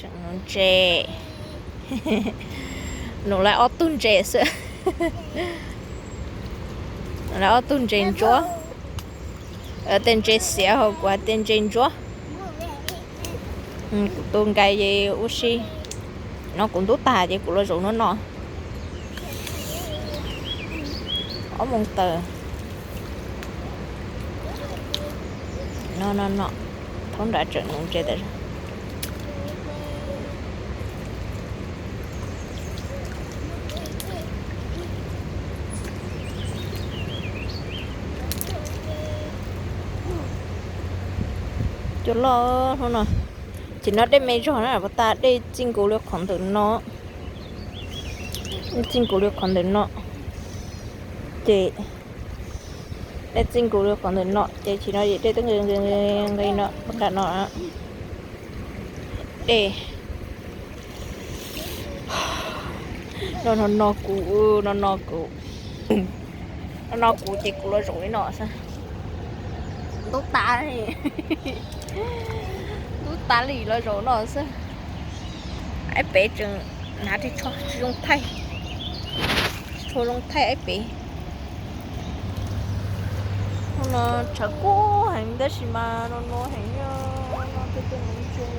Tseem nuv ntses. Nuv lawv ob tug ntses xwb. Nuv lawv ob tug ntses ntsuab. Tej ntses xiav hos kuv hais tias ntses ntsuab. Kuv tus nkais ces ua si. No kuv ntub tas ces kuv los zaum no no. Ob moos tawm. No no no, thaub nrad tseem nuv ntses tas. Cua loj hnub no. Ces no dej me zog na, puas tas dej txij nkaus li qhov ntawm no. Dej txij nkaus li qhov ntawm no. Ces dej txij nkaus li qhov ntawm no ces tsis no es dej twb nqis nqis nqis no nram no. Dej no no no kuv, no no kuv, no no kuv ces kuv los zaum li no xwb. Ntub tas, ntub tas li los zaum no xwb. Aib pem tseem hnav ris tsho tsis zoo thaij, tsis tshua zoo thaij aib pem. Hnub no tshav kub heev tab sis mas no no heev, no no tej nuv ntses,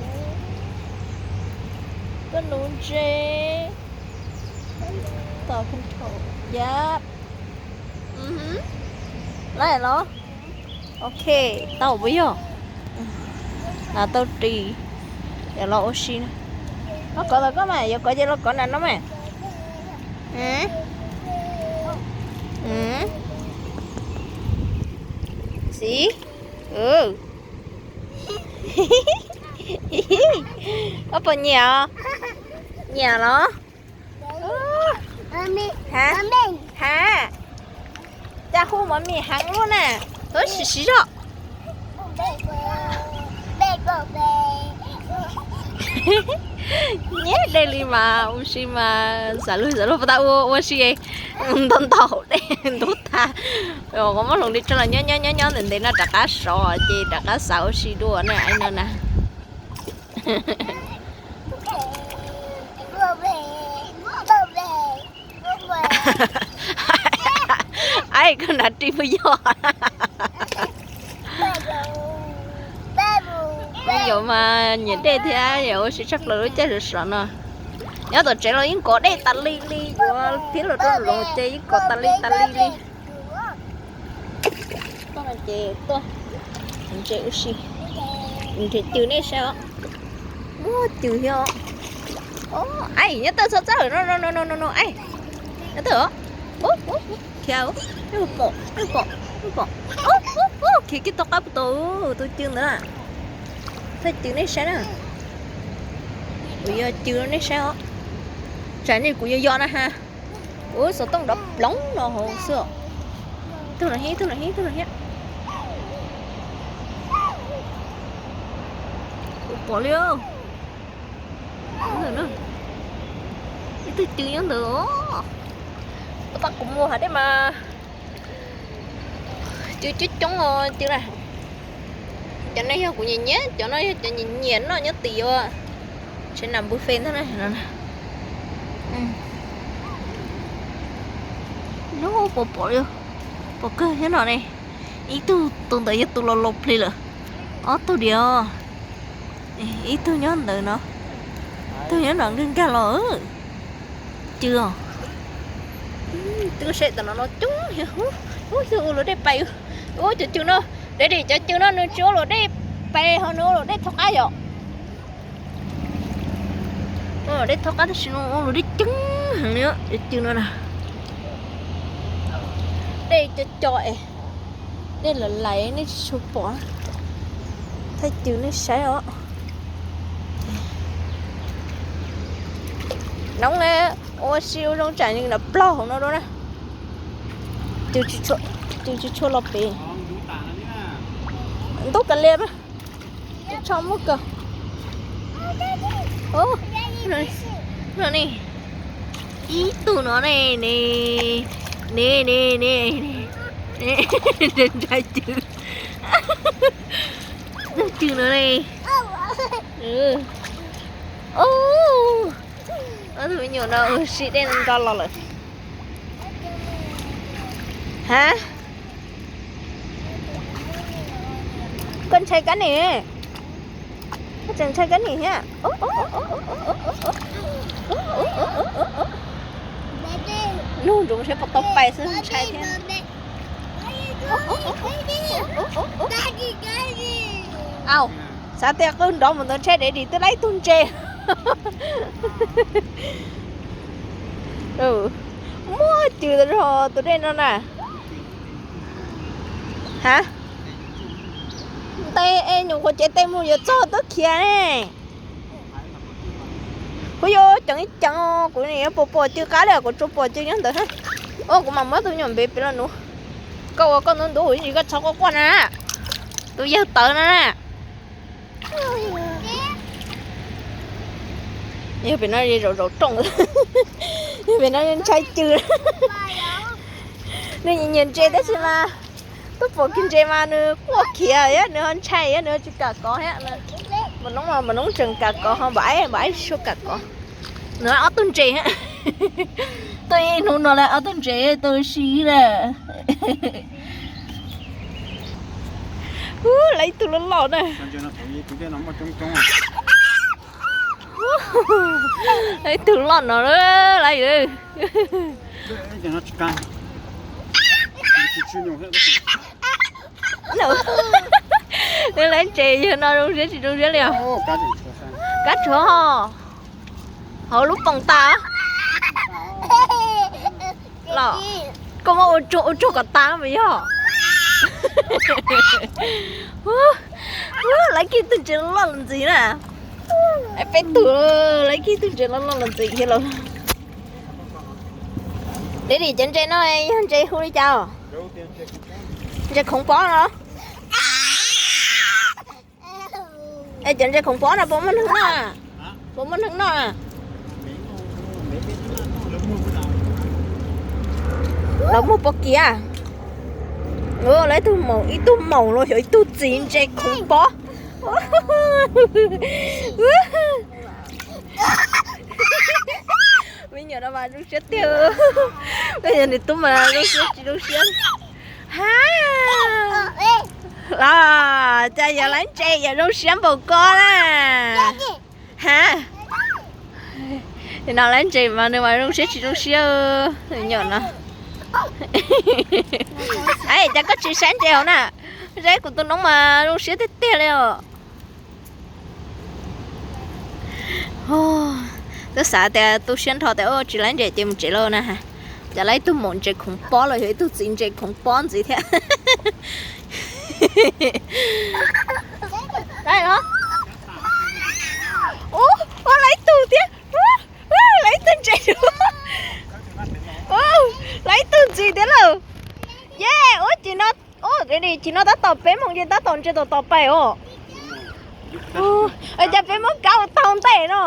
tej nuv ntses. Tom control, yep. Lawm los? Ok, tau puas yog? Hnav tau ris, yuav los ua si na. Los kov tom koj mas, yuav kov ces los kov nram no mas. Xis. Koj puas nyiam os? Nyiam los? Ha? Ha? Cas hu mommy heev luaj na? Tuaj siv siv zog. Nyiam dej li mas ua si mas xav luag xav luag puas tau ua ua si. Ntau ntau dej ntub tag. Qhov muab hloov li tso los nyob nyob nyob nyob ntev ntev no rov qab sov ces rov qab xav ua si dua na no na. Aib, koj hnav ris puas yog? Kuv yuav mas nyiam dej thiab yuav ua si tshaj plaws lub caij sov sov no. Nyob tom tsev los yeej kov dej tas li li, yuav thiab los rau zoov ces yeej kov tas li tas li li. Tuaj no ces tuaj ntses ua si, ntses cw nej saib os. Muaj cw thiab os. Aib, nyob tawm txhob txawj no no no no no, aib, nyob tawm os. Khiav, nej pom, nej pom, nej pom. Khiav kiag tau qab puas tau tus cw ntawd na. Thaij cw nej saib na. Kuv yog cw nej saib os. Tsam nej kuv yog yos na ha. Ua xov tooj nrov ploov no hauv xwb os. Ib tug no thiab, ib tug no thiab, ib tug no thiab. Kuv pom li. Ib tug cw nyob ntawd os. Tab kuv mus hav dej mas cw coob coob os cw na. Cov no yog kuv nyiam nyiam, cov no yog cov nyiam nyiam noj nyob tim ua tsev nam buffet ntag na. Lub pom pom, pom kawg nyob no ne. Ib tug, tus ntawd yog tus los los plig lawm. Ob tug diam. Ib tug nyob ntawd no, tug nyob no nkag nkag los. Cw os. Twb saib tom no no coob, ub, ub, ua luam dej pais. Ub, cov cw no, dej, cov cw no nws tsis ua luam dej pais ho nws ua luam dej thoob qab yom. Ua luam dej thoob qab tab sis no ua luam dej coob heev li cov cw no na. Dej co co es, dej lawv lais nej tsis tshua pom. Thaij cw nej saib os. Noob, ua si ua zoo tsam nws nrov plaug hauv no dua na. Cw tsis tshua los pem. Ntub kav liam, cw tsho muaj kawg. No ne, ib tug no ne, ne, ne, ne, ne, nra cw, nra cw no ne. Tus me nyuam no sim dej nrov los lawm. Ha? Koj ntshai kab nim? Koj tseem ntshai kab nim thiab? Nug ntsoov seb puas tau pais xwb ntshai thiab. Au, xav tias qw nrov mus ntawd ntshai dev dim twb laib ib tug ntses. Muaj cws zog tus dej no na. Ha? Tej nyuam qhuav cev tej mus yuav txog twb khiav ne. Kuv yuav ceev ib ceev, kuv yuav pom pom cws qab li, kuv tsuas pom cws nyob ntawd. Os, kuv mam muab tus nyuam npe pem los nuv. Koj ua koj ntub ntub, koj txhob quaj quaj na. Tus yawg tawv na. Yog pem no zaum zaum rooj, yog pem no ntshai cws. Nws nyiam nyiam ntses tab sis mas twb pom kiag ntses mas nws quaj khiav, yog nws ho ntshai, yog nws ho tsis kam kov thiab. Npam noob, npam noob tseem kam kov, ho npam aib, npam aib tsis kam kov. Nws ob tug ntses, tuaj ib hnub no lawm ob tug ntses tuaj sib na. Lawv ib tug loj loj na. Ib tug loj no lawm. Lawv ntses yawg no zoo siab tsis zoo siab li os? Kab tshuav hauv lub poom tas los, koj muab ua tsuag ua tsuag kom tas mas yog. Lawv kiag tug ntses loj loj los ntxiv na. Peb tug, lawv kiag tug ntses loj loj los ntxiv thiab lauj. Dej dim, cov ntses no yog ntses hu li cas? Ntses khoov pob no. Es cov ntses khoov pob no puas muaj neeg noj? Puas muaj neeg noj? Lawv muag pob kiag. Lawv ib tug maum, ib tug maum los yog ib tug txiv ntses khoov pob. Me nyuam no mas zoo siab tiag. Yog nws tub mas zoo siab tsis zoo siab. Ha, los cas yog lawv ntses yog zoo siab npaum ko na. Ha, no lawv ntses mas nws mas zoo siab tsis zoo siab. Me nyuam no, cas koj tsis saib ntses hauv na? Saib kuv tus noob mas zoo siab tiag tiag li os. Twb xav tias tu siab nrho tias tsis lawv ntses ces mus tsev lauj na. Cas lawv ib tug maum ntses khoov pob los yog ib tug txiv ntses khoov pob ntxiv thiab. Ua, lawv ib tug thiab. Lawv ib tug ntses. Lawv ib tug ntxiv thiab lauj. Ye, ua cas no, ua cas no tab tom peb moos ces tab tom ntses tom tom pais os. Cas peb muab kab ua tau ntej no.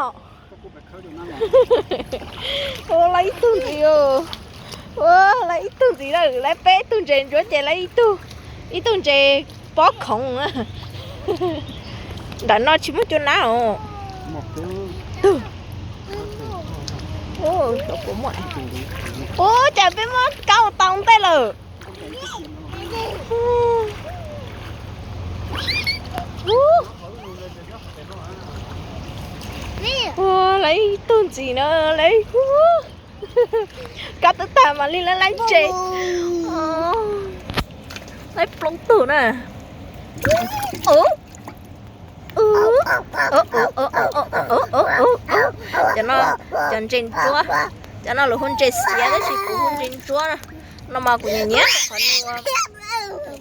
Ua, lawv ib tug ntxiv. Ua, lawv ib tug ntxiv lawm, lawv peb tug ntses ntsuab ces lawv ib tug, ib tug ntses pob khoov. Nram no tsis muaj cua nab os. Ua, cas peb muab kab ua tau ntej lawm. Ua, lawv ib tug ntxiv na, lawv kab twb tag mam li lawv lawv ntses. Lawv ploov tug na. Cov no, cov ntses ntsuab, cov no lawv hu ntses xiav tab sis kuv hu ntses ntsuab na. No mas kuv nyiam nyiam qhov no.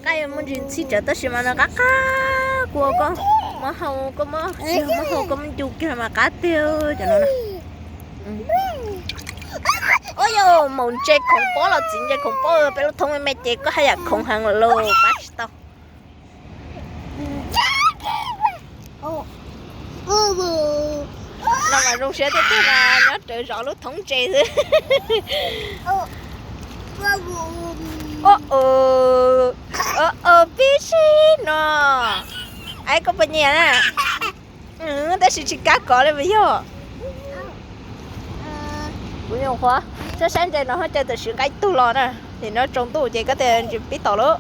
Qab yuav muaj ntsis ntxhib tsawv tab sis mas nws qab qab, kuv ua koj muab hau, koj muab, muab hau koj muab ncu kiag mas qab tiag cov no na. Ua yog maum ntses khoov pob los txiv ntses khoov pob, peb lub thoob me me ces koj haj yam khoov heev lawm, pab tsis tau. No mas zoo siab tiag tiag mas nyob rawv zov lub thoob ntses xwb. Pib sib no, es koj puas nyiam na? Tab sis tsis kam kov li mas yog. Qhuav, saib saib ntses no ho caw tam sim nqa ib tug los na, ces no tsaus ntuj ces koj tias ntses pib tom lawm.